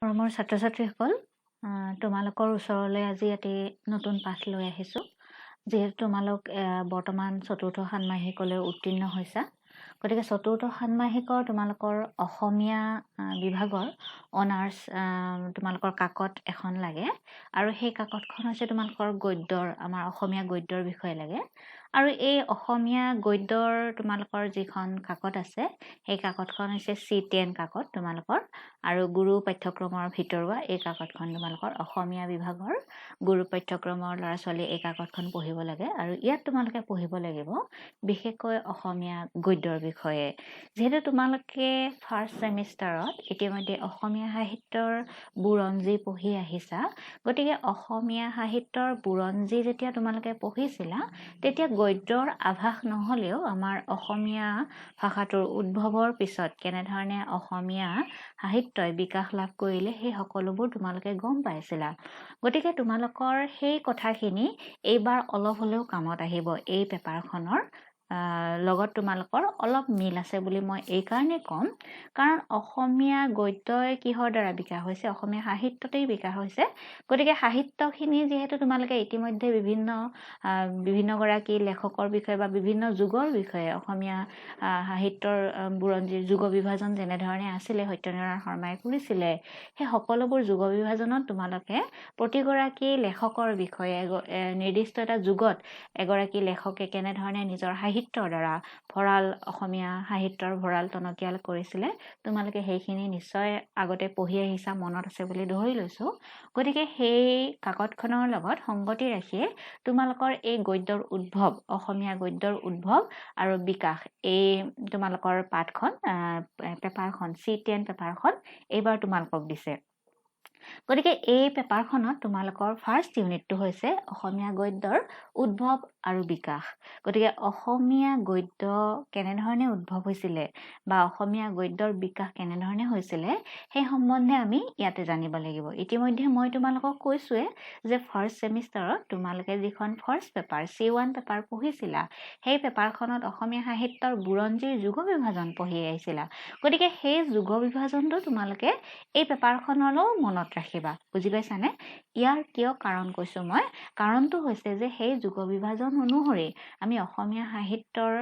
মৰমৰ ছাত্ৰ ছাত্ৰীসকল, তোমালোকৰ ওচৰলৈ আজি এটি নতুন পাঠ লৈ আহিছোঁ। যিহেতু তোমালোক বৰ্তমান চতুৰ্থ ষান্মাসিকলৈ উত্তীৰ্ণ হৈছা, গতিকে চতুৰ্থ ষান্মাসিকৰ তোমালোকৰ অসমীয়া বিভাগৰ অনাৰ্ছ তোমালোকৰ কাকত এখন লাগে আৰু সেই কাকতখন হৈছে তোমালোকৰ গদ্যৰ, আমাৰ অসমীয়া গদ্যৰ বিষয়ে লাগে। আৰু এই অসমীয়া গদ্যৰ তোমালোকৰ যিখন কাকত আছে, সেই কাকতখন হৈছে চি 10 কাকত তোমালোকৰ আৰু গুৰু পাঠ্যক্ৰমৰ ভিতৰুৱা এই কাকতখন। তোমালোকৰ অসমীয়া বিভাগৰ গুৰু পাঠ্যক্ৰমৰ ল'ৰা ছোৱালীয়ে এই কাকতখন পঢ়িব লাগে আৰু ইয়াত তোমালোকে পঢ়িব লাগিব বিশেষকৈ অসমীয়া গদ্যৰ বিষয়ে। যিহেতু তোমালোকে ফাৰ্ষ্ট ছেমিষ্টাৰত ইতিমধ্যে অসমীয়া সাহিত্যৰ বুৰঞ্জী পঢ়ি আহিছা, গতিকে অসমীয়া সাহিত্যৰ বুৰঞ্জী যেতিয়া তোমালোকে পঢ়িছিলা, তেতিয়া গদ্যৰ আভাস নহ'লেও আমাৰ অসমীয়া ভাষাটোৰ উদ্ভৱৰ পিছত কেনেধৰণে অসমীয়া সাহিত্যই বিকাশ লাভ কৰিলে, সেই সকলোবোৰ তোমালোকে গম পাইছিলা। গতিকে তোমালোকৰ সেই কথাখিনি এইবাৰ অলপ হ'লেও কামত আহিব। এই পেপাৰখনৰ লগত তোমালোকৰ অলপ মিল আছে বুলি মই এইকাৰণে ক'ম, কাৰণ অসমীয়া গদ্যই কিহৰ দ্বাৰা বিকাশ হৈছে? অসমীয়া সাহিত্যতেই বিকাশ হৈছে। গতিকে সাহিত্যখিনি যিহেতু তোমালোকে ইতিমধ্যে বিভিন্নগৰাকী লেখকৰ বিষয়ে বা বিভিন্ন যুগৰ বিষয়ে, অসমীয়া সাহিত্যৰ বুৰঞ্জীৰ যুগ বিভাজন যেনেধৰণে আছিলে, সত্যনাৰায়ণ শৰ্মাই কৰিছিলে, সেই সকলোবোৰ যুগ বিভাজনত তোমালোকে প্ৰতিগৰাকী লেখকৰ বিষয়ে, নিৰ্দিষ্ট এটা যুগত এগৰাকী লেখকে কেনেধৰণে নিজৰ সাহিত্যৰ দ্বাৰা ভঁৰাল, অসমীয়া সাহিত্যৰ ভঁৰাল টনকিয়াল কৰিছিলে, তোমালোকে সেইখিনি নিশ্চয় আগতে পঢ়ি আহিছা, মনত আছে বুলি ধৰি লৈছোঁ। গতিকে সেই কাকতখনৰ লগত সংগতি ৰাখিয়ে তোমালোকৰ এই গদ্যৰ উদ্ভৱ, অসমীয়া গদ্যৰ উদ্ভৱ আৰু বিকাশ, এই তোমালোকৰ পাঠখন, পেপাৰখন, চি 10 পেপাৰখন এইবাৰ তোমালোকক দিছে। গতিকে এই পেপাৰখনত তোমালোকৰ ফাৰ্ষ্ট ইউনিটটো হৈছে অসমীয়া গদ্যৰ উদ্ভৱ আৰু বিকাশ। গতিকে অসমীয়া গদ্য কেনেধৰণে উদ্ভৱ হৈছিলে বা অসমীয়া গদ্যৰ বিকাশ কেনেধৰণে হৈছিলে, সেই সম্বন্ধে আমি ইয়াতে জানিব লাগিব। ইতিমধ্যে মই তোমালোকক কৈছোঁৱে যে ফাৰ্ষ্ট ছেমিষ্টাৰত তোমালোকে যিখন ফাৰ্ষ্ট পেপাৰ, চি 1 পেপাৰ পঢ়িছিলা, সেই পেপাৰখনত অসমীয়া সাহিত্যৰ বুৰঞ্জীৰ যুগ বিভাজন পঢ়ি আহিছিলা। গতিকে সেই যুগ বিভাজনটো তোমালোকে এই পেপাৰখনলৈও মনত ৰাখিবা, বুজি পাইছানে? ইয়াৰ কিয় কাৰণ কৈছোঁ মই? কাৰণটো হৈছে যে সেই যুগ বিভাজন অনুসৰি আমি অসমীয়া সাহিত্যৰ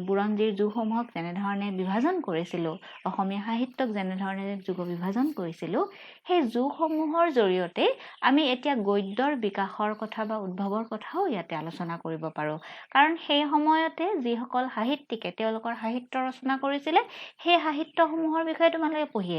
বুৰঞ্জীৰ যুগসমূহক যেনেধৰণে বিভাজন কৰিছিলোঁ, অসমীয়া সাহিত্যক যেনেধৰণে যুগ বিভাজন কৰিছিলোঁ, সেই যুগসমূহৰ জৰিয়তে আমি এতিয়া গদ্যৰ বিকাশৰ কথা বা উদ্ভৱৰ কথাও ইয়াতে আলোচনা কৰিব পাৰোঁ। কাৰণ সেই সময়তে যিসকল সাহিত্যিকে তেওঁলোকৰ সাহিত্য ৰচনা কৰিছিলে, সেই সাহিত্যসমূহৰ বিষয়ে তোমালোকে পঢ়ি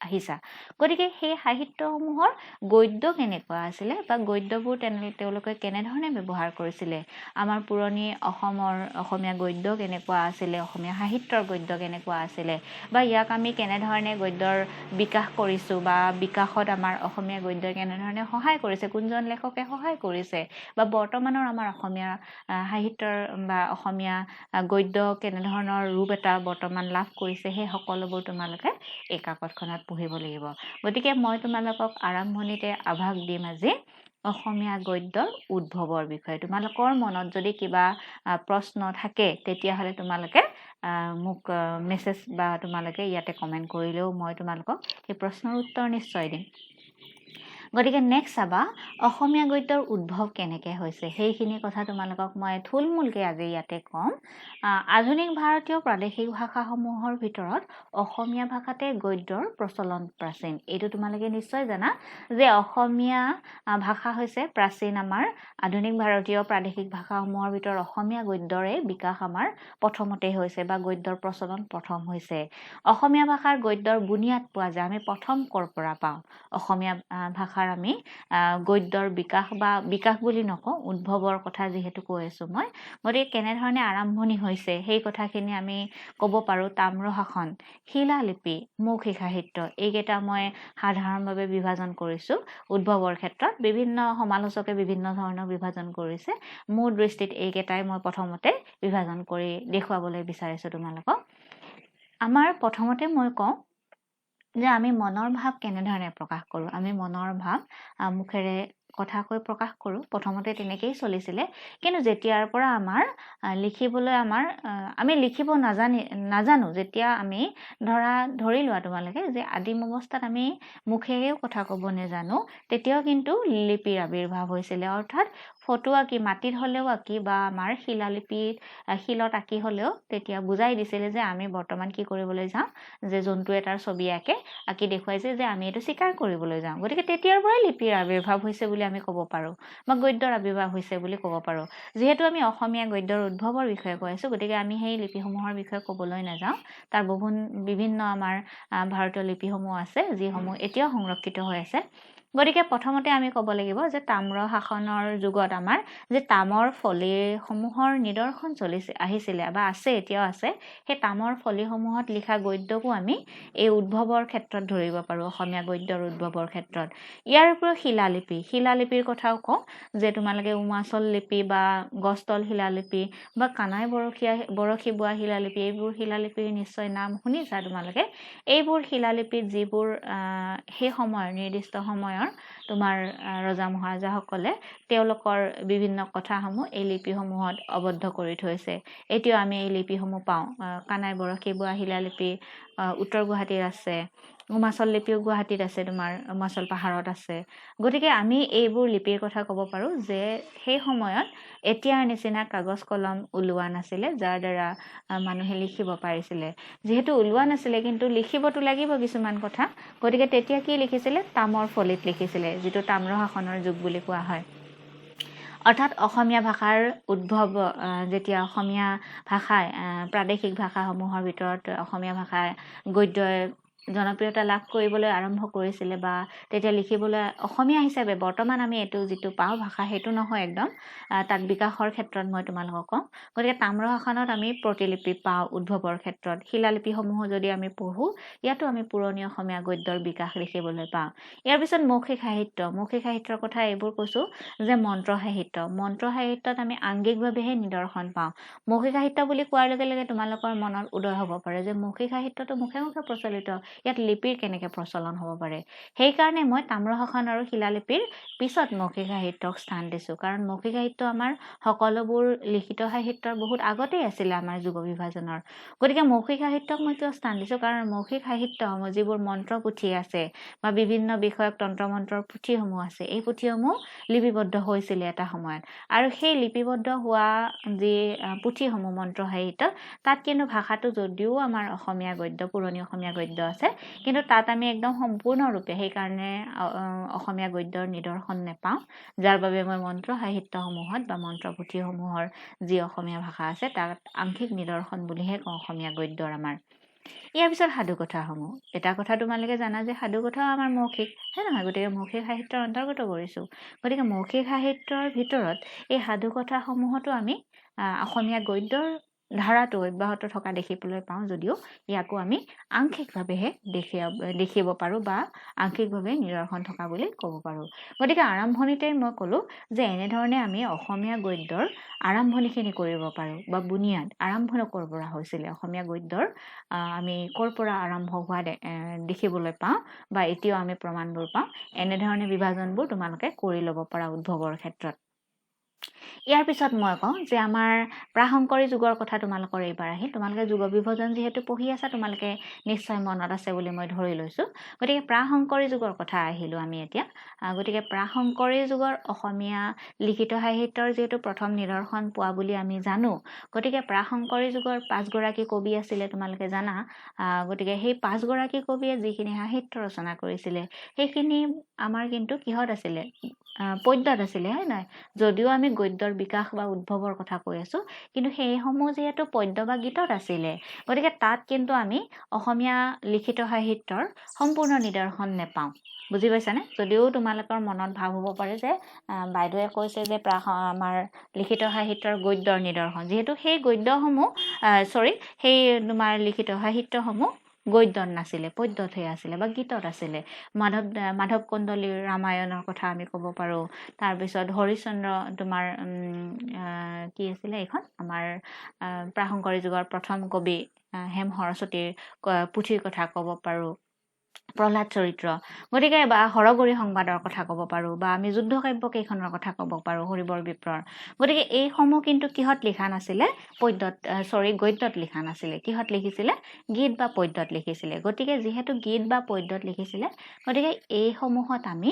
আহিছা। গতিকে সেই সাহিত্যসমূহৰ গদ্য কেনেকুৱা আছিলে বা গদ্যবোৰ তেওঁলোকে কেনেধৰণে ব্যৱহাৰ কৰিছিলে, আমাৰ পুৰণি অসমৰ অসমীয়া গদ্য কেনেকুৱা আছিলে, অসমীয়া সাহিত্যৰ গদ্য কেনেকুৱা আছিলে বা ইয়াক আমি কেনেধৰণে গদ্যৰ বিকাশ কৰিছোঁ বা বিকাশত আমাৰ অসমীয়া গদ্যই কেনেধৰণে সহায় কৰিছে, কোনজন লেখকে সহায় কৰিছে বা বৰ্তমানৰ আমাৰ অসমীয়া সাহিত্যৰ বা অসমীয়া গদ্য কেনেধৰণৰ ৰূপ এটা বৰ্তমান লাভ কৰিছে, সেই সকলোবোৰ তোমালোকে এই কাকতখনত পঢ়িব লাগিব। গতিকে মই তোমালোকক আৰম্ভণিতে আভাস দিম আজি অসমীয়া গদ্যৰ উদ্ভৱৰ বিষয়ে। তোমালোকৰ মনত যদি কিবা প্ৰশ্ন থাকে, তেতিয়াহ'লে তোমালোকে মোক মেছেজ বা তোমালোকে ইয়াতে কমেণ্ট কৰিলেও মই তোমালোকক সেই প্ৰশ্নৰ উত্তৰ নিশ্চয় দিম। গতিকে নেক্সট চাবা, অসমীয়া গদ্যৰ উদ্ভৱ কেনেকৈ হৈছে, সেইখিনি কথা তোমালোকক মই থুলমূলকৈ আজি ইয়াতে ক'ম। আধুনিক ভাৰতীয় প্ৰাদেশিক ভাষাসমূহৰ ভিতৰত অসমীয়া ভাষাতে গদ্যৰ প্ৰচলন প্ৰাচীন। এইটো তোমালোকে নিশ্চয় জানা যে অসমীয়া ভাষা হৈছে প্ৰাচীন। আমাৰ আধুনিক ভাৰতীয় প্ৰাদেশিক ভাষাসমূহৰ ভিতৰত অসমীয়া গদ্যৰে বিকাশ আমাৰ প্ৰথমতে হৈছে বা গদ্যৰ প্ৰচলন প্ৰথম হৈছে। অসমীয়া ভাষাৰ গদ্যৰ বুনিয়াদ পোৱা যায়। আমি প্ৰথম ক'ৰ পৰা পাওঁ অসমীয়া ভাষাৰ আমি গদ্যৰ বিকাশ, বা বিকাশ বুলি নকওঁ, উদ্ভৱৰ কথা যিহেতু কৈ আছোঁ মই, গতিকে কেনেধৰণে আৰম্ভণি হৈছে সেই কথাখিনি আমি ক'ব পাৰোঁ। তাম্ৰশাসন, শিলালিপি, মৌখিক সাহিত্য, এইকেইটা মই সাধাৰণভাৱে বিভাজন কৰিছোঁ উদ্ভৱৰ ক্ষেত্ৰত। বিভিন্ন সমালোচকে বিভিন্ন ধৰণৰ বিভাজন কৰিছে। মোৰ দৃষ্টিত এইকেইটাই মই প্ৰথমতে বিভাজন কৰি দেখুৱাবলৈ বিচাৰিছোঁ তোমালোকক। আমাৰ প্ৰথমতে মই কওঁ যে আমি মনৰ ভাৱ কেনেধৰণে প্ৰকাশ কৰোঁ। আমি মনৰ ভাৱ মুখেৰে কথা কৈ প্ৰকাশ কৰোঁ, প্ৰথমতে তেনেকেই চলিছিলে। কিন্তু যেতিয়াৰ পৰা আমাৰ লিখিবলৈ আমাৰ আমি লিখিব নাজানো, যেতিয়া আমি ধৰি লোৱা তোমালোকে যে আদিম অৱস্থাত আমি মুখেৰেও কথা ক'ব নাজানো, তেতিয়াও কিন্তু লিপিৰ আৱিৰ্ভাৱ হৈছিলে। অৰ্থাৎ ফটো আঁকি, মাটিত হ'লেও আঁকি বা আমাৰ শিলালিপিত শিলত আঁকি হ'লেও তেতিয়া বুজাই দিছিলে যে আমি বৰ্তমান কি কৰিবলৈ যাওঁ, যে জন্তু এটাৰ ছবি আঁকি দেখুৱাইছে যে আমি এইটো চিকাৰ কৰিবলৈ যাওঁ। গতিকে তেতিয়াৰ পৰাই লিপিৰ আৱিৰ্ভাৱ হৈছে বুলি আমি ক'ব পাৰোঁ বা গদ্যৰ আৱিৰ্ভাৱ হৈছে বুলি ক'ব পাৰোঁ। যিহেতু আমি অসমীয়া গদ্যৰ উদ্ভৱৰ বিষয়ে কৈ আছোঁ, গতিকে আমি সেই লিপিসমূহৰ বিষয়ে ক'বলৈ নাযাওঁ। তাৰ বিভিন্ন আমাৰ ভাৰতীয় লিপিসমূহ আছে যিসমূহ এতিয়াও সংৰক্ষিত হৈ আছে। গতিকে প্ৰথমতে আমি ক'ব লাগিব যে তাম্ৰ শাসনৰ যুগত আমাৰ যে তামৰ ফলিসমূহৰ নিদৰ্শন চলিছে আহিছিলে বা আছে, এতিয়াও আছে, সেই তামৰ ফলিসমূহত লিখা গদ্যকো আমি এই উদ্ভৱৰ ক্ষেত্ৰত ধৰিব পাৰোঁ, অসমীয়া গদ্যৰ উদ্ভৱৰ ক্ষেত্ৰত। ইয়াৰ উপৰিও শিলালিপিৰ কথাও কওঁ যে তোমালোকে উমাচল লিপি বা গছতল শিলালিপি বা কানাই বৰশী বোৱা শিলালিপি, এইবোৰ শিলালিপিৰ নিশ্চয় নাম শুনিছা তোমালোকে। এইবোৰ শিলালিপিত যিবোৰ সেই সময়ৰ নিৰ্দিষ্ট সময়ৰ তোমাৰ ৰজা মহাৰজাসকলে তেওঁলোকৰ বিভিন্ন কথাসমূহ এই লিপিসমূহত আবদ্ধ কৰি থৈছে। এতিয়াও আমি এই লিপিসমূহ পাওঁ। কানাই বৰশী বোৱা শিলালিপি উত্তৰ গুৱাহাটীত আছে, উমাচল লিপিও গুৱাহাটীত আছে, তোমাৰ উমাচল পাহাৰত আছে। গতিকে আমি এইবোৰ লিপিৰ কথা ক'ব পাৰোঁ যে সেই সময়ত এতিয়াৰ নিচিনা কাগজ কলম ওলোৱা নাছিলে যাৰ দ্বাৰা মানুহে লিখিব পাৰিছিলে। যিহেতু ওলোৱা নাছিলে কিন্তু লিখিবতো লাগিব কিছুমান কথা, গতিকে তেতিয়া কি লিখিছিলে, তামৰ ফলিত লিখিছিলে, যিটো তাম্ৰ শাসনৰ যুগ বুলি কোৱা হয়। অৰ্থাৎ অসমীয়া ভাষাৰ উদ্ভৱ যেতিয়া অসমীয়া ভাষাই প্ৰাদেশিক ভাষাসমূহৰ ভিতৰত অসমীয়া ভাষাই গদ্যই জনপ্ৰিয়তা লাভ কৰিবলৈ আৰম্ভ কৰিছিলে বা তেতিয়া লিখিবলৈ অসমীয়া হিচাপে বৰ্তমান আমি এইটো যিটো পাওঁ ভাষা সেইটো নহয় একদম, তাত বিকাশৰ ক্ষেত্ৰত মই তোমালোকক কওঁ। গতিকে তাম্ৰ শাসনত আমি প্ৰতিলিপি পাওঁ উদ্ভৱৰ ক্ষেত্ৰত। শিলালিপিসমূহো যদি আমি পঢ়োঁ, ইয়াতো আমি পুৰণি অসমীয়া গদ্যৰ বিকাশ দেখিবলৈ পাওঁ। ইয়াৰ পিছত মৌখিক সাহিত্য, মৌখিক সাহিত্যৰ কথা এইবোৰ কৈছোঁ যে মন্ত্ৰ সাহিত্য, মন্ত্ৰ সাহিত্যত আমি আংগিকভাৱেহে নিদৰ্শন পাওঁ। মৌখিক সাহিত্য বুলি কোৱাৰ লগে লগে তোমালোকৰ মনত উদয় হ'ব পাৰে যে মৌখিক সাহিত্যটো মুখে মুখে প্ৰচলিত, ইয়াত লিপিৰ কেনেকৈ প্ৰচলন হ'ব পাৰে। সেইকাৰণে মই তাম্ৰশাসন আৰু শিলালিপিৰ পিছত মৌখিক সাহিত্যক স্থান দিছোঁ, কাৰণ মৌখিক সাহিত্য আমাৰ সকলোবোৰ লিখিত সাহিত্যৰ বহুত আগতেই আছিলে আমাৰ যুগ বিভাজনৰ। গতিকে মৌখিক সাহিত্যক মই কিয় স্থান দিছোঁ, কাৰণ মৌখিক সাহিত্যসমূহ যিবোৰ মন্ত্ৰ পুথি আছে বা বিভিন্ন বিষয়ক তন্ত্ৰ মন্ত্ৰৰ পুথিসমূহ আছে, এই পুথিসমূহ লিপিবদ্ধ হৈছিলে এটা সময়ত। আৰু সেই লিপিবদ্ধ হোৱা যি পুথিসমূহ মন্ত্ৰ সাহিত্য, তাত কিন্তু ভাষাটো যদিও আমাৰ অসমীয়া গদ্য, পুৰণি অসমীয়া গদ্য আছে, কিন্তু তাত আমি একদম সম্পূৰ্ণৰূপে সেইকাৰণে অসমীয়া গদ্যৰ নিদৰ্শন নেপাওঁ, যাৰ বাবে মই মন্ত্ৰ সাহিত্যসমূহত বা মন্ত্ৰ পুথিসমূহৰ যি অসমীয়া ভাষা আছে তাত আংশিক নিদৰ্শন বুলিহে কওঁ অসমীয়া গদ্যৰ আমাৰ। ইয়াৰ পিছত সাধুকথাসমূহ, এটা কথা তোমালোকে জানা যে সাধুকথাও আমাৰ মৌখিক হয় নহয়, গতিকে মৌখিক সাহিত্যৰ অন্তৰ্গত কৰিছোঁ। গতিকে মৌখিক সাহিত্যৰ ভিতৰত এই সাধুকথাসমূহতো আমি অসমীয়া গদ্যৰ ধাৰাটো অব্যাহত থকা দেখিবলৈ পাওঁ, যদিও ইয়াকো আমি আংশিকভাৱেহে দেখিব পাৰোঁ বা আংশিকভাৱে নিদৰ্শন থকা বুলি ক'ব পাৰোঁ। গতিকে আৰম্ভণিতে মই ক'লোঁ যে এনেধৰণে আমি অসমীয়া গদ্যৰ আৰম্ভণিখিনি কৰিব পাৰোঁ বা বুনিয়াদ আৰম্ভণি ক'ৰ পৰা হৈছিলে, অসমীয়া গদ্যৰ আমি ক'ৰ পৰা আৰম্ভ হোৱা দেখিবলৈ পাওঁ বা এতিয়াও আমি প্ৰমাণবোৰ পাওঁ। এনেধৰণে বিভাজনবোৰ তোমালোকে কৰি ল'ব পাৰা উদ্ভৱৰ ক্ষেত্ৰত। ইয়াৰ পিছত মই কওঁ যে আমাৰ প্ৰাশংকৰী যুগৰ কথা তোমালোকৰ এইবাৰ আহিল। তোমালোকে যুগ বিভাজন যিহেতু পঢ়ি আছা, তোমালোকে নিশ্চয় মনত আছে বুলি মই ধৰি লৈছোঁ। গতিকে প্ৰাশংকৰী যুগৰ কথা আহিলোঁ আমি এতিয়া। গতিকে প্ৰাশংকৰী যুগৰ অসমীয়া লিখিত সাহিত্যৰ যিহেতু প্ৰথম নিদৰ্শন পোৱা বুলি আমি জানো, গতিকে প্ৰাশংকৰী যুগৰ পাঁচগৰাকী কবি আছিলে তোমালোকে জানা। গতিকে সেই পাঁচগৰাকী কবিয়ে যিখিনি সাহিত্য ৰচনা কৰিছিলে সেইখিনি আমাৰ কিন্তু কিহত আছিলে, পদ্যত আছিলে হয় নহয়। যদিও আমি গদ্যৰ বিকাশ বা উদ্ভৱৰ কথা কৈ আছোঁ, কিন্তু সেইসমূহ যিহেতু পদ্য বা গীতত আছিলে, গতিকে তাত কিন্তু আমি অসমীয়া লিখিত সাহিত্যৰ সম্পূৰ্ণ নিদৰ্শন নেপাওঁ। বুজি পাইছানে? যদিও তোমালোকৰ মনত ভাৱ হ'ব পাৰে যে বাইদেৱে কৈছে যে আমাৰ লিখিত সাহিত্যৰ গদ্যৰ নিদৰ্শন, যিহেতু সেই গদ্যসমূহ সেই তোমাৰ লিখিত সাহিত্যসমূহ গদ্যত নাছিলে, পদ্যতহে আছিলে বা গীতত আছিলে। মাধৱ কন্দলীৰ ৰামায়ণৰ কথা আমি ক'ব পাৰোঁ। তাৰপিছত হৰিশ্চন্দ্ৰ তোমাৰ কি আছিলে এইখন, আমাৰ প্ৰাশংকৰী যুগৰ প্ৰথম কবি হেম সৰস্বতীৰ পুথিৰ কথা ক'ব পাৰোঁ। প্ৰহ্লাদ চৰিত্ৰ, গতিকে বা হৰগৌৰী সংবাদৰ কথা ক'ব পাৰোঁ, বা আমি যুদ্ধ কাব্য কেইখনৰ কথা ক'ব পাৰোঁ, হৰিবৰ বিপ্ৰৰ। গতিকে এইসমূহ কিন্তু কিহত লিখা নাছিলে? পদ্যত, চৰি, গদ্যত লিখা নাছিলে। কিহত লিখিছিলে? গীত বা পদ্যত লিখিছিলে। গতিকে যিহেতু গীত বা পদ্যত লিখিছিলে, গতিকে এইসমূহত আমি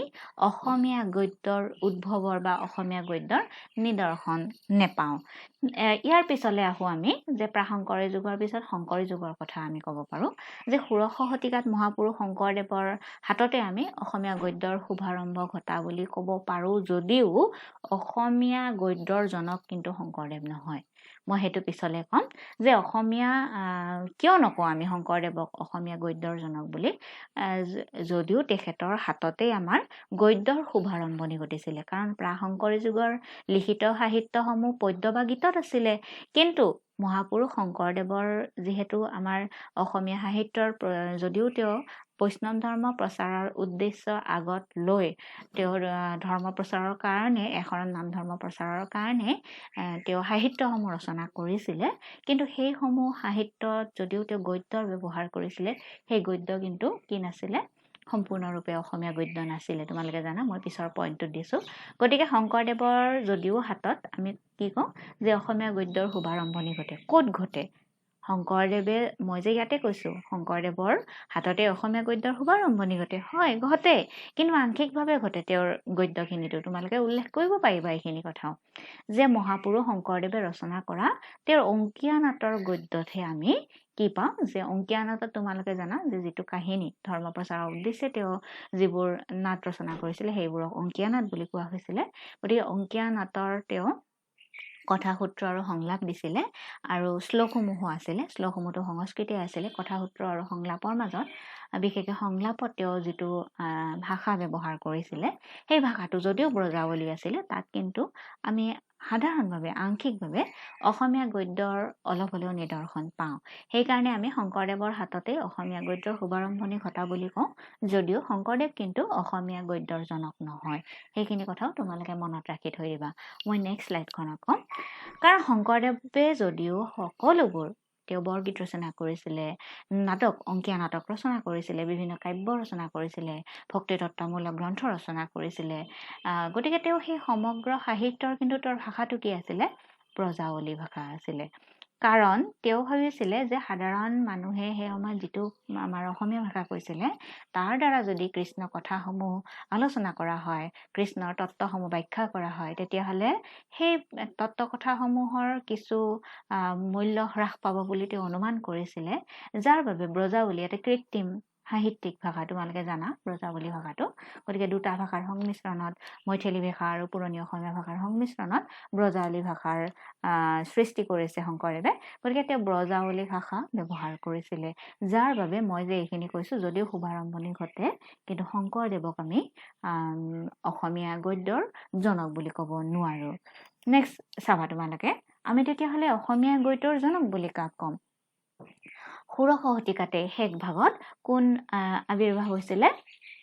অসমীয়া গদ্যৰ উদ্ভৱৰ বা অসমীয়া গদ্যৰ নিদৰ্শন নেপাওঁ। ইয়াৰ পিছলৈ আহোঁ আমি যে প্ৰাশংকৰী যুগৰ পিছত শংকৰী যুগৰ কথা আমি ক'ব পাৰোঁ যে 16শ শতিকাত মহাপুৰুষ শংকৰদেৱৰ হাততে আমি অসমীয়া গদ্যৰ শুভাৰম্ভ ঘটা বুলি ক'ব পাৰোঁ, যদিও অসমীয়া গদ্যৰ জনক কিন্তু শংকৰদেৱ নহয়। মই সেইটো পিছলৈ ক'ম যে অসমীয়া কিয় নকওঁ আমি শংকৰদেৱক অসমীয়া গদ্যৰ জনক বুলি, যদিও তেখেতৰ হাততেই আমাৰ গদ্যৰ শুভাৰম্ভণি ঘটিছিলে। কাৰণ প্ৰাশংকৰী যুগৰ লিখিত সাহিত্যসমূহ পদ্য বা গীতত আছিলে, কিন্তু মহাপুৰুষ শংকৰদেৱৰ যিহেতু আমাৰ অসমীয়া সাহিত্যৰ, যদিও তেওঁ বৈষ্ণৱ ধৰ্ম প্ৰচাৰৰ উদ্দেশ্য আগত লৈ তেওঁৰ ধৰ্ম প্ৰচাৰৰ কাৰণে, এশৰণ নাম ধৰ্ম প্ৰচাৰৰ কাৰণে তেওঁ সাহিত্যসমূহ ৰচনা কৰিছিলে, কিন্তু সেইসমূহ সাহিত্যত যদিও তেওঁ গদ্যৰ ব্যৱহাৰ কৰিছিলে, সেই গদ্য কিন্তু কি নাছিলে? সম্পূৰ্ণৰূপে অসমীয়া গদ্য নাছিলে। তোমালোকে জানা, মই পিছৰ পইণ্টটোত দিছোঁ। গতিকে শংকৰদেৱৰ যদিও হাতত আমি কি কওঁ যে অসমীয়া গদ্যৰ শুভাৰম্ভণি ঘটে, ক'ত ঘটে? শংকৰদেৱে, মই যে ইয়াতে কৈছোঁ, শংকৰদেৱৰ হাততে অসমীয়া গদ্যৰ শুভাৰম্ভণি ঘটে, হয় ঘটে, কিন্তু আংশিকভাৱে ঘটে তেওঁৰ গদ্যখিনিতো। তোমালোকে উল্লেখ কৰিব পাৰিবা এইখিনি কথাও যে মহাপুৰুষ শংকৰদেৱে ৰচনা কৰা তেওঁৰ অংকীয়া নাটৰ গদ্যতহে আমি কি পাওঁ যে অংকীয়া নাটত তোমালোকে জানা যে যিটো কাহিনী ধৰ্ম প্ৰচাৰৰ উদ্দেশ্যে তেওঁ যিবোৰ নাট ৰচনা কৰিছিলে সেইবোৰক অংকীয়া নাট বুলি কোৱা হৈছিলে। গতিকে অংকীয়া নাটৰ তেওঁ কথাসূত্ৰ আৰু সংলাপ দিছিলে আৰু শ্লোকসমূহো আছিলে, শ্লোকসমূহতো সংস্কৃতে আছিলে। কথাসূত্ৰ আৰু সংলাপৰ মাজত বিশেষকৈ সংলাপত তেওঁ যিটো ভাষা ব্যৱহাৰ কৰিছিলে সেই ভাষাটো যদিও ব্ৰজাৱলী আছিলে, তাত কিন্তু আমি সাধাৰণভাৱে আংশিকভাৱে অসমীয়া গদ্যৰ অলপ হ'লেও নিদৰ্শন পাওঁ। সেইকাৰণে আমি শংকৰদেৱৰ হাততেই অসমীয়া গদ্যৰ শুভাৰম্ভণি ঘটা বুলি কওঁ, যদিও শংকৰদেৱ কিন্তু অসমীয়া গদ্যৰ জনক নহয়। সেইখিনি কথাও তোমালোকে মনত ৰাখি থৈ দিবা। মই নেক্সট শ্লাইডখনত ক'ম, কাৰণ শংকৰদেৱে যদিও সকলোবোৰ তেওঁ বৰগীত ৰচনা কৰিছিলে, নাটক, অংকীয়া নাটক ৰচনা কৰিছিলে, বিভিন্ন কাব্য ৰচনা কৰিছিলে, ভক্তি তত্ত্বমূলক গ্ৰন্থ ৰচনা কৰিছিলে, গতিকে তেওঁ সেই সমগ্ৰ সাহিত্যৰ কিন্তু তেওঁৰ ভাষাটো কি আছিলে? ব্ৰজাৱলী ভাষা আছিলে। কাৰণ তেওঁ ভাবিছিলে যে সাধাৰণ মানুহে সেই সময়ত যিটো আমাৰ অসমীয়া ভাষা কৈছিলে তাৰ দ্বাৰা যদি কৃষ্ণ কথাসমূহ আলোচনা কৰা হয়, কৃষ্ণৰ তত্ত্বসমূহ ব্যাখ্যা কৰা হয়, তেতিয়াহ'লে সেই তত্ত্ব কথাসমূহৰ কিছু মূল্য হ্ৰাস পাব বুলি তেওঁ অনুমান কৰিছিলে, যাৰ বাবে ব্ৰজাৱলী এটা কৃত্ৰিম সাহিত্যিক ভাষা, তোমালোকে জানা ব্ৰজাৱলী ভাষাটো। গতিকে দুটা ভাষাৰ সংমিশ্ৰণত, মৈথিলী ভাষা আৰু পুৰণি অসমীয়া ভাষাৰ সংমিশ্ৰণত ব্ৰজাৱলী ভাষাৰ সৃষ্টি কৰিছে শংকৰদেৱে। গতিকে তেওঁ ব্ৰজাৱলী ভাষা ব্যৱহাৰ কৰিছিলে, যাৰ বাবে মই যে এইখিনি কৈছোঁ, যদিও শুভাৰম্ভণি ঘটে কিন্তু শংকৰদেৱক আমি অসমীয়া গদ্যৰ জনক বুলি ক'ব নোৱাৰোঁ। নেক্সট চাবা তোমালোকে, আমি তেতিয়াহ'লে অসমীয়া গদ্যৰ জনক বুলি কাক ক'ম? 16শ শতিকাতে শেষ ভাগত কোন আৱিৰ্ভাৱ হৈছিলে?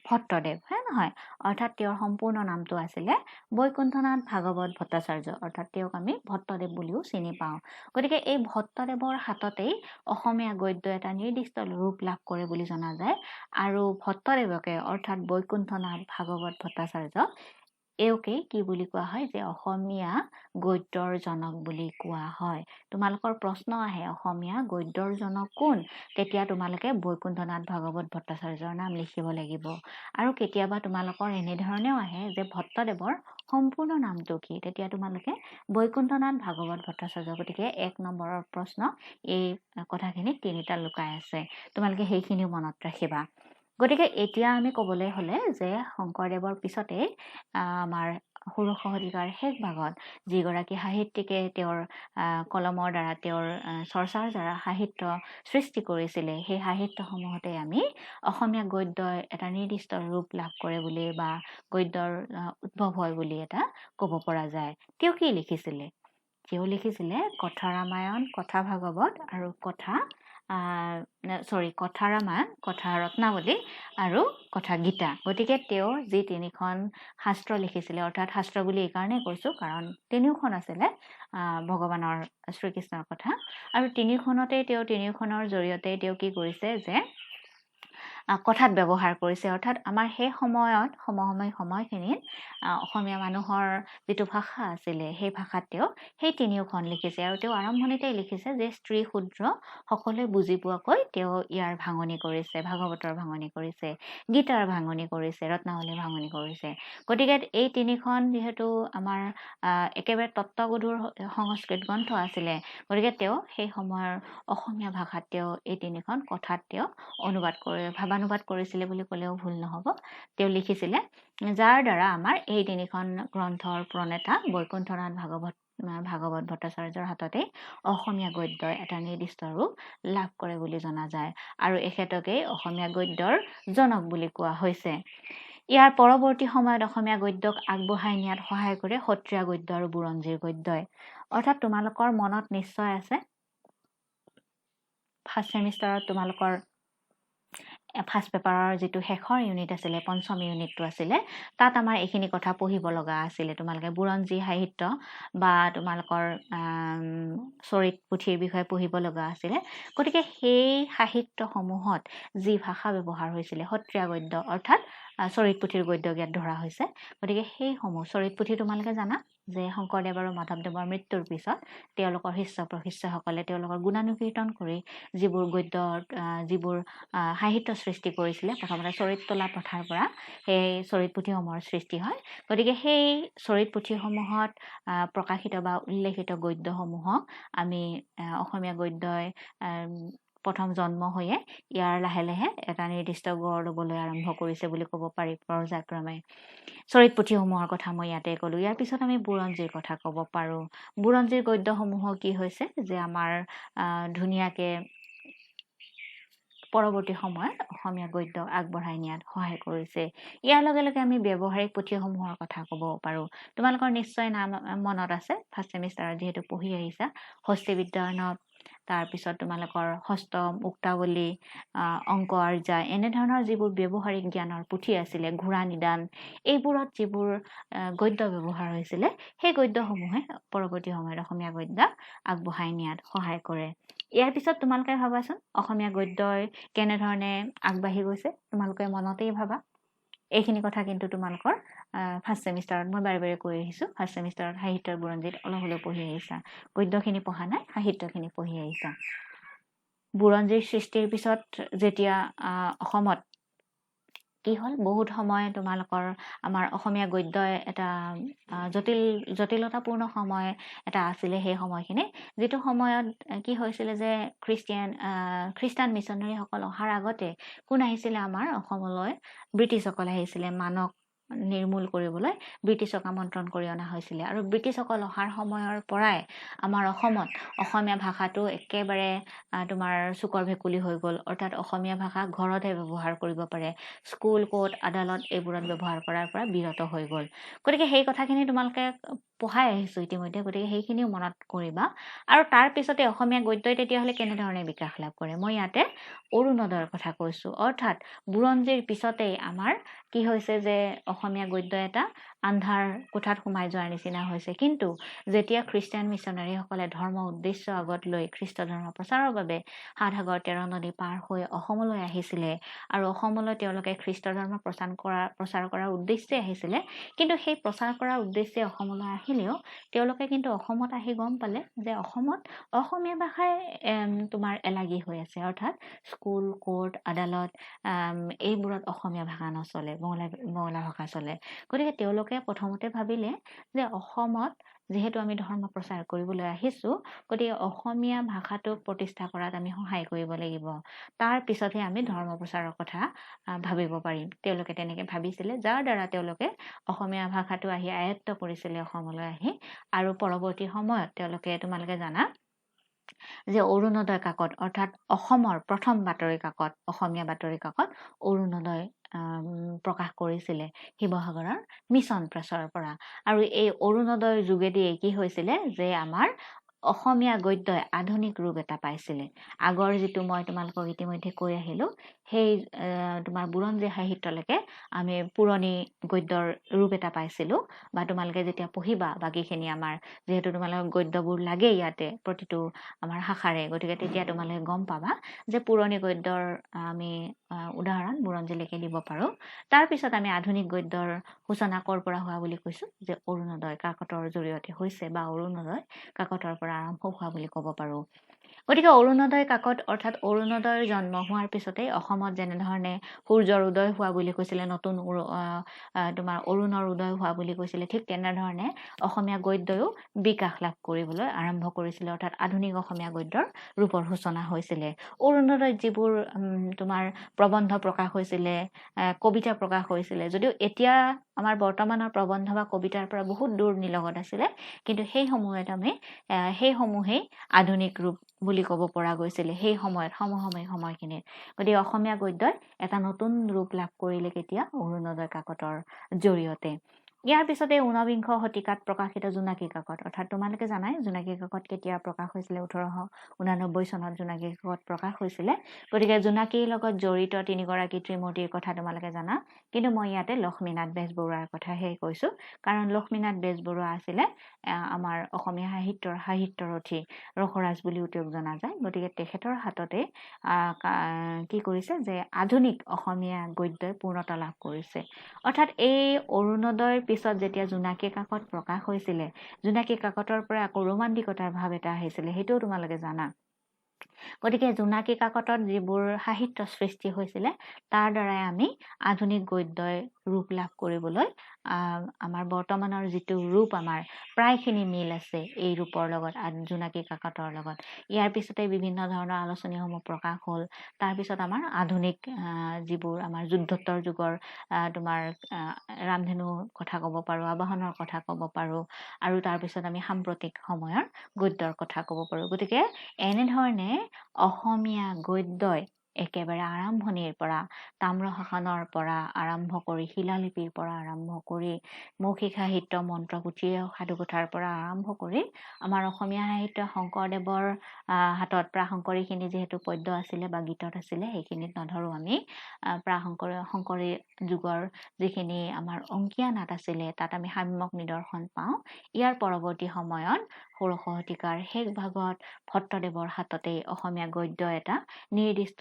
ভট্টদেৱ, হয় নহয়? অৰ্থাৎ তেওঁৰ সম্পূৰ্ণ নামটো আছিলে বৈকুণ্ঠনাথ ভাগৱত ভট্টাচাৰ্য, অৰ্থাৎ তেওঁক আমি ভট্টদেৱ বুলিও চিনি পাওঁ। গতিকে এই ভট্টদেৱৰ হাততেই অসমীয়া গদ্য এটা নিৰ্দিষ্ট ৰূপ লাভ কৰে বুলি জনা যায়। আৰু ভট্টদেৱকে অৰ্থাৎ বৈকুণ্ঠনাথ ভাগৱত ভট্টাচাৰ্য এওঁকে কি বুলি কোৱা হয় যে অসমীয়া গদ্যৰ জনক বুলি কোৱা হয়। তোমালোকৰ প্ৰশ্ন আহে অসমীয়া গদ্যৰ জনক কোন, তেতিয়া তোমালোকে বৈকুণ্ঠনাথ ভাগৱত ভট্টাচাৰ্যৰ নাম লিখিব লাগিব। আৰু কেতিয়াবা তোমালোকৰ এনেধৰণেও আহে যে ভট্টদেৱৰ সম্পূৰ্ণ নামটো কি, তেতিয়া তোমালোকে বৈকুণ্ঠনাথ ভাগৱত ভট্টাচাৰ্য। গতিকে 1 নম্বৰৰ প্ৰশ্ন এই কথাখিনিত 3টা লুকাই আছে, তোমালোকে সেইখিনিও মনত ৰাখিবা। গতিকে এতিয়া আমি ক'বলৈ হ'লে যে শংকৰদেৱৰ পিছতেই আমাৰ 16শ শতিকাৰ শেষ ভাগত যিগৰাকী সাহিত্যিকে তেওঁৰ কলমৰ দ্বাৰা, তেওঁৰ চৰ্চাৰ দ্বাৰা সাহিত্য সৃষ্টি কৰিছিলে, সেই সাহিত্যসমূহতে আমি অসমীয়া গদ্যই এটা নিৰ্দিষ্ট ৰূপ লাভ কৰে বুলি বা গদ্যৰ উদ্ভৱ হয় বুলি এটা ক'ব পৰা যায়। তেওঁ কি লিখিছিলে? তেওঁ লিখিছিলে কথা ৰামায়ণ, কথা ভাগৱত আৰু কথা কথা ৰামায়ণ, কথা ৰত্নাৱলী আৰু কথা গীতা। গতিকে তেওঁ যি 3খন শাস্ত্ৰ লিখিছিলে, অৰ্থাৎ শাস্ত্ৰ বুলি এইকাৰণেই কৈছোঁ কাৰণ 3খন আছিলে ভগৱানৰ শ্ৰীকৃষ্ণৰ কথা, আৰু 3খনতেই তেওঁ 3খনৰ জৰিয়তে তেওঁ কি কৰিছে যে কথাত ব্যৱহাৰ কৰিছে। অৰ্থাৎ আমাৰ সেই সময়ত সমসাময়িক সময়খিনিত অসমীয়া মানুহৰ যিটো ভাষা আছিলে সেই ভাষাত তেওঁ সেই তিনিওখন লিখিছে। আৰু তেওঁ আৰম্ভণিতে লিখিছে যে স্ত্ৰী শূদ্ৰ সকলোৱে বুজি পোৱাকৈ তেওঁ ইয়াৰ ভাঙনি কৰিছে, ভাগৱতৰ ভাঙনি কৰিছে, গীতাৰ ভাঙনি কৰিছে, ৰত্নাৱলীৰ ভাঙনি কৰিছে। গতিকে এই তিনিখন যিহেতু আমাৰ একেবাৰে তত্ত্বগধুৰ সংস্কৃত গ্ৰন্থ আছিলে, গতিকে তেওঁ সেই সময়ৰ অসমীয়া ভাষাত তেওঁ এই তিনিখন কথাত তেওঁ অনুবাদ কৰি ভাৱানুবাদ কৰিছিলে বুলি ক'লেও ভুল নহ'ব। তেওঁ লিখিছিলে, যাৰ দ্বাৰা আমাৰ এই তিনিখন গ্ৰন্থৰ প্ৰণেতা বৈকুণ্ঠনাথ ভাগৱত ভট্টাচাৰ্যৰ হাততে অসমীয়া গদ্যই এটা নিৰ্দিষ্ট ৰূপ লাভ কৰে বুলি জনা যায় আৰু এখেতকেই অসমীয়া গদ্যৰ জনক বুলি কোৱা হৈছে। ইয়াৰ পৰৱৰ্তী সময়ত অসমীয়া গদ্যক আগবঢ়াই নিয়াত সহায় কৰে সত্ৰীয়া গদ্য আৰু বুৰঞ্জীৰ গদ্যই। অৰ্থাৎ তোমালোকৰ মনত নিশ্চয় আছে, ফাৰ্ষ্ট ছেমিষ্টাৰত তোমালোকৰ ফাৰ্ষ্ট পেপাৰৰ যিটো শেষৰ ইউনিট আছিলে, পঞ্চম ইউনিটটো আছিলে, তাত আমাৰ এইখিনি কথা পঢ়িব লগা আছিলে। তোমালোকে বুৰঞ্জী সাহিত্য বা তোমালোকৰ চৰিত পুথিৰ বিষয়ে পঢ়িব লগা আছিলে। গতিকে সেই সাহিত্যসমূহত যি ভাষা ব্যৱহাৰ হৈছিলে, সত্ৰীয়া গদ্য অৰ্থাৎ চৰিত পুথিৰ গদ্য ইয়াত ধৰা হৈছে। গতিকে সেইসমূহ চৰিত পুথি তোমালোকে জানা যে শংকৰদেৱ আৰু মাধৱদেৱৰ মৃত্যুৰ পিছত তেওঁলোকৰ শিষ্য প্ৰশিষ্যসকলে তেওঁলোকৰ গুণানুকীৰ্তন কৰি যিবোৰ গদ্য যিবোৰ সাহিত্য সৃষ্টি কৰিছিলে, প্ৰথমতে চৰিত তোলা প্ৰথাৰ পৰা সেই চৰিত পুথিসমূহৰ সৃষ্টি হয়। গতিকে সেই চৰিত পুথিসমূহত প্ৰকাশিত বা উল্লেখিত গদ্যসমূহক আমি অসমীয়া গদ্যই প্ৰথম জন্ম হৈয়ে ইয়াৰ লাহে লাহে এটা নিৰ্দিষ্ট গঢ় ল'বলৈ আৰম্ভ কৰিছে বুলি ক'ব পাৰি পৰ্যায়ক্ৰমে। চৰিত পুথিসমূহৰ কথা মই ইয়াতে ক'লোঁ। ইয়াৰ পিছত আমি বুৰঞ্জীৰ কথা ক'ব পাৰোঁ। বুৰঞ্জীৰ গদ্যসমূহ কি হৈছে যে আমাৰ ধুনীয়াকৈ পৰৱৰ্তী সময়ত অসমীয়া গদ্য আগবঢ়াই নিয়াত সহায় কৰিছে। ইয়াৰ লগে লগে আমি ব্যৱহাৰিক পুথিসমূহৰ কথা ক'ব পাৰোঁ। তোমালোকৰ নিশ্চয় নাম মনত আছে, ফাৰ্ষ্ট ছেমিষ্টাৰত যিহেতু পঢ়ি আহিছা, হস্তিবিদ্যাৰ্ণৱ, তাৰপিছত তোমালোকৰ হস্ত মুক্তাৱলী, অংক আৰ্জা, এনেধৰণৰ যিবোৰ ব্যৱহাৰিক জ্ঞানৰ পুথি আছিলে, ঘোঁৰা নিদান, এইবোৰত যিবোৰ গদ্য ব্যৱহাৰ হৈছিলে, সেই গদ্যসমূহে পৰৱৰ্তী সময়ত অসমীয়া গদ্য আগবঢ়াই নিয়াত সহায় কৰে। ইয়াৰ পিছত তোমালোকে ভাবাচোন অসমীয়া গদ্যই কেনেধৰণে আগবাঢ়ি গৈছে, তোমালোকে মনতেই ভাবা। এইখিনি কথা কিন্তু তোমালোকৰ ফাৰ্ষ্ট ছেমিষ্টাৰত মই বাৰে বাৰে কৈ আহিছোঁ, ফাৰ্ষ্ট ছেমিষ্টাৰত সাহিত্যৰ বুৰঞ্জীত অলপ হ'লেও পঢ়ি আহিছা, গদ্যখিনি পঢ়া নাই, সাহিত্যখিনি পঢ়ি আহিছা। বুৰঞ্জীৰ সৃষ্টিৰ পিছত যেতিয়া অসমত কি হ'ল, বহুত সময় তোমালোকৰ আমাৰ অসমীয়া গদ্যই এটা জটিলতাপূৰ্ণ সময় এটা আছিলে সেই সময়খিনি, যিটো সময়ত কি হৈছিলে যে খ্ৰীষ্টান মিছনেৰীসকল অহাৰ আগতে কোন আহিছিলে আমাৰ অসমলৈ? ব্ৰিটিছসকল আহিছিলে মানক নিৰ্মূল কৰিবলৈ, ব্ৰিটিছক আমন্ত্ৰণ কৰি অনা হৈছিলে। আৰু ব্ৰিটিছসকল অহাৰ সময়ৰ পৰাই আমাৰ অসমত অসমীয়া ভাষাটো একেবাৰে তোমাৰ চুকৰ ভেকুলী হৈ গ'ল। অৰ্থাৎ অসমীয়া ভাষা ঘৰতহে ব্যৱহাৰ কৰিব পাৰে, স্কুল, কোৰ্ট, আদালত এইবোৰত ব্যৱহাৰ কৰাৰ পৰা বিৰত হৈ গ'ল। গতিকে সেই কথাখিনি তোমালোকে পঢ়াই আহিছোঁ ইতিমধ্যে, গতিকে সেইখিনিও মনত কৰিবা। আৰু তাৰ পিছতে অসমীয়া গদ্যই তেতিয়াহ'লে কেনেধৰণে বিকাশ লাভ কৰে, মই ইয়াতে অৰুণোদয়ৰ কথা কৈছোঁ। অৰ্থাৎ বুৰঞ্জীৰ পিছতেই আমাৰ কি হৈছে যে অসমীয়া গদ্য এটা আন্ধাৰ কোঠাত সোমাই যোৱাৰ নিচিনা হৈছে। কিন্তু যেতিয়া খ্ৰীষ্টান মিছনেৰীসকলে ধৰ্ম উদ্দেশ্য আগত লৈ খ্ৰীষ্ট ধৰ্ম প্ৰচাৰৰ বাবে 7 সাগৰ 13 নদী পাৰ হৈ অসমলৈ আহিছিলে আৰু অসমলৈ তেওঁলোকে খ্ৰীষ্ট ধৰ্ম প্ৰচাৰ কৰাৰ উদ্দেশ্যে আহিছিলে, কিন্তু সেই প্ৰচাৰ কৰাৰ উদ্দেশ্যে অসমলৈ আহিলেও তেওঁলোকে কিন্তু অসমত আহি গম পালে যে অসমত অসমীয়া ভাষাই তোমাৰ এলাগী হৈ আছে। অৰ্থাৎ স্কুল, কোৰ্ট, আদালত এইবোৰত অসমীয়া ভাষা নচলে, বঙলা ভাষা চলে। গতিকে তেওঁলোকে প্ৰথমতে ভাবিলে যে অসমত যিহেতু আমি ধৰ্ম প্ৰচাৰ কৰিবলৈ আহিছোঁ, গতিকে অসমীয়া ভাষাটোক প্ৰতিষ্ঠা কৰাত আমি সহায় কৰিব লাগিব, তাৰ পিছতহে আমি ধৰ্ম প্ৰচাৰৰ কথা ভাবিব পাৰিম। তেওঁলোকে তেনেকৈ ভাবিছিলে, যাৰ দ্বাৰা তেওঁলোকে অসমীয়া ভাষাটো আহি আয়ত্ব কৰিছিলে অসমলৈ আহি। আৰু পৰৱৰ্তী সময়ত তেওঁলোকে, তোমালোকে জানা যে অৰুণোদয় কাকত, অৰ্থাৎ অসমৰ প্ৰথম বাতৰি কাকত, অসমীয়া বাতৰি কাকত অৰুণোদয় প্ৰকাশ কৰিছিলে শিৱসাগৰৰ মিছন প্ৰেছৰ পৰা। আৰু এই অৰুণোদয়ৰ যোগেদিয়ে কি হৈছিলে যে আমাৰ অসমীয়া গদ্যই আধুনিক ৰূপ এটা পাইছিলে। আগৰ যিটো মই তোমালোকক ইতিমধ্যে কৈ আহিলোঁ, সেই তোমাৰ বুৰঞ্জী সাহিত্যলৈকে আমি পুৰণি গদ্যৰ ৰূপ এটা পাইছিলোঁ। বা তোমালোকে যেতিয়া পঢ়িবা বাকীখিনি আমাৰ, যিহেতু তোমালোকৰ গদ্যবোৰ লাগে ইয়াতে প্ৰতিটো আমাৰ শাখাৰে, গতিকে তেতিয়া তোমালোকে গম পাবা যে পুৰণি গদ্যৰ আমি উদাহৰণ বুৰঞ্জীলৈকে দিব পাৰোঁ। তাৰপিছত আমি আধুনিক গদ্যৰ সূচনা ক'ৰ পৰা হোৱা বুলি কৈছোঁ যে অৰুণোদয় কাকতৰ জৰিয়তে হৈছে বা অৰুণোদয় কাকতৰ পৰা আৰম্ভ হোৱা বুলি ক'ব পাৰোঁ। গতিকে অৰুণোদয় কাকত অৰ্থাৎ অৰুণোদয়ৰ জন্ম হোৱাৰ পিছতেই অসমত যেনেধৰণে সূৰ্যৰ উদয় হোৱা বুলি কৈছিলে, নতুন তোমাৰ অৰুণৰ উদয় হোৱা বুলি কৈছিলে, ঠিক তেনেধৰণে অসমীয়া গদ্যয়ো বিকাশ লাভ কৰিবলৈ আৰম্ভ কৰিছিলে, অৰ্থাৎ আধুনিক অসমীয়া গদ্যৰ ৰূপৰ সূচনা হৈছিলে। অৰুণোদয়ত যিবোৰ তোমাৰ প্ৰবন্ধ প্ৰকাশ হৈছিলে, কবিতা প্ৰকাশ হৈছিলে, যদিও এতিয়া আমাৰ বৰ্তমানৰ প্ৰবন্ধ বা কবিতাৰ পৰা বহুত দূৰ নিলগত আছিলে, কিন্তু সেই সময়ত আমি সেইসমূহেই আধুনিক ৰূপ বুলি ক'ব পৰা গৈছিলে সেই সময়ত, সমসাময়িক সময়খিনিত। গতিকে অসমীয়া গদ্যই এটা নতুন ৰূপ লাভ কৰিলে কেতিয়া? অৰুণোদয় কাকতৰ জৰিয়তে। ইয়াৰ পিছতে 19বিংশ শতিকাত প্ৰকাশিত জোনাকী কাকত, অৰ্থাৎ তোমালোকে জানাই জোনাকী কাকত কেতিয়া প্ৰকাশ হৈছিলে, 1889 চনত জোনাকী কাকত প্ৰকাশ হৈছিলে। গতিকে জোনাকীৰ লগত জড়িত তিনিগৰাকী ত্ৰিমূৰ্তিৰ কথা তোমালোকে জানা, কিন্তু মই ইয়াতে লক্ষ্মীনাথ বেজবৰুৱাৰ কথাহে কৈছোঁ, কাৰণ লক্ষ্মীনাথ বেজবৰুৱা আছিলে আমাৰ অসমীয়া সাহিত্যৰ সাহিত্যৰথী, ৰসৰাজ বুলিও তেওঁক জনা যায়। গতিকে তেখেতৰ হাততে কি কৰিছে যে আধুনিক অসমীয়া গদ্যই পূৰ্ণতা লাভ কৰিছে। অৰ্থাৎ এই অৰুণোদয়ৰ পিছত যেতিয়া জোনাকী কাকত প্ৰকাশ হৈছিলে, জোনাকী কাকতৰ পৰা আকৌ ৰোমান্টিকতাৰ ভাৱ এটা আহিছিলে, সেইটোও তোমালোকে জানা। গতিকে জোনাকী কাকতত যিবোৰ সাহিত্য সৃষ্টি হৈছিলে তাৰ দ্বাৰাই আমি আধুনিক গদ্যই ৰূপ লাভ কৰিবলৈ আমাৰ বৰ্তমানৰ যিটো ৰূপ আমাৰ প্ৰায়খিনি মিল আছে এই ৰূপৰ লগত, জোনাকী কাকতৰ লগত। ইয়াৰ পিছতে বিভিন্ন ধৰণৰ আলোচনীসমূহ প্ৰকাশ হ'ল। তাৰপিছত আমাৰ আধুনিক যিবোৰ আমাৰ যুদ্ধোত্তৰ যুগৰ তোমাৰ ৰামধেনুৰ কথা ক'ব পাৰোঁ, আবাহনৰ কথা ক'ব পাৰোঁ, আৰু তাৰপিছত আমি সাম্প্ৰতিক সময়ৰ গদ্যৰ কথা ক'ব পাৰোঁ। গতিকে এনেধৰণে অসমীয়া গদ্যই একেবাৰে আৰম্ভণিৰ পৰা তাম্ৰশাসনৰ পৰা আৰম্ভ কৰি শিলালিপিৰ পৰা আৰম্ভ কৰি মৌখিক সাহিত্য, মন্ত্ৰপুথি, সাধুকথাৰ পৰা আৰম্ভ কৰি আমাৰ অসমীয়া সাহিত্য শংকৰদেৱৰ হাতত প্ৰাশংকৰীখিনি যিহেতু পদ্য আছিলে বা গীতত আছিলে সেইখিনিত নধৰোঁ আমি, শংকৰী যুগৰ যিখিনি আমাৰ অংকীয়া নাট আছিলে তাত আমি সাম্যক নিদৰ্শন পাওঁ। ইয়াৰ পৰৱৰ্তী সময়ত ষোড়শ শতিকাৰ শেষ ভাগত ভট্টদেৱৰ হাততেই অসমীয়া গদ্য এটা নিৰ্দিষ্ট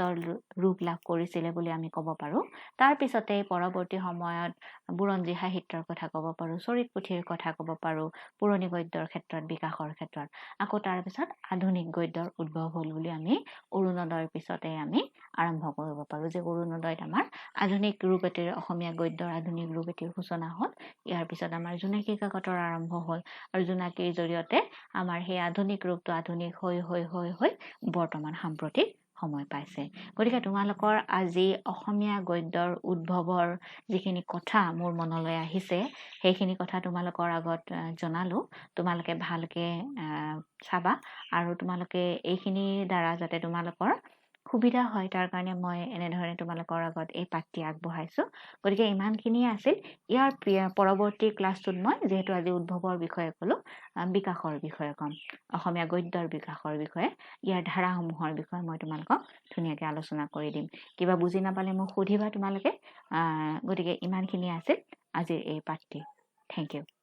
ৰূপ লাভ কৰিছিলে বুলি আমি ক'ব পাৰোঁ। তাৰপিছতে পৰৱৰ্তী সময়ত বুৰঞ্জী সাহিত্যৰ কথা ক'ব পাৰোঁ, চৰিত পুথিৰ কথা ক'ব পাৰোঁ, পুৰণি গদ্যৰ ক্ষেত্ৰত বিকাশৰ ক্ষেত্ৰত। আকৌ তাৰপিছত আধুনিক গদ্যৰ উদ্ভৱ হ'ল বুলি আমি অৰুণোদয়ৰ পিছতে আমি আৰম্ভ কৰিব পাৰোঁ যে অৰুণোদয়ত আমাৰ আধুনিক ৰূপ এটিৰ, অসমীয়া গদ্যৰ আধুনিক ৰূপ এটিৰ সূচনা হ'ল। ইয়াৰ পিছত আমাৰ জোনাকী কাকতৰ আৰম্ভ হ'ল আৰু জোনাকীৰ জৰিয়তে আমাৰ সেই আধুনিক ৰূপটো আধুনিক হৈ হৈ হৈ হৈ বৰ্তমান সাম্প্ৰতিক সময় পাইছে। গতিকে তোমালোকৰ আজি অসমীয়া গদ্যৰ উদ্ভৱৰ যিখিনি কথা মোৰ মনলৈ আহিছে সেইখিনি কথা তোমালোকৰ আগত জনালোঁ। তোমালোকে ভালকৈ চাবা আৰু তোমালোকে এইখিনিৰ দ্বাৰা যাতে তোমালোকৰ সুবিধা হয় তাৰ কাৰণে মই এনেধৰণে তোমালোকৰ আগত এই পাঠটি আগবঢ়াইছোঁ। গতিকে ইমানখিনিয়ে আছিল। ইয়াৰ পৰৱৰ্তী ক্লাছটোত মই যিহেতু আজি উদ্ভৱৰ বিষয়ে ক'লোঁ, বিকাশৰ বিষয়ে ক'ম, অসমীয়া গদ্যৰ বিকাশৰ বিষয়ে, ইয়াৰ ধাৰাসমূহৰ বিষয়ে মই তোমালোকক ধুনীয়াকৈ আলোচনা কৰি দিম। কিবা বুজি নাপালে মোক সুধিবা তোমালোকে। গতিকে ইমানখিনিয়ে আছিল আজিৰ এই পাঠটি। Thank you.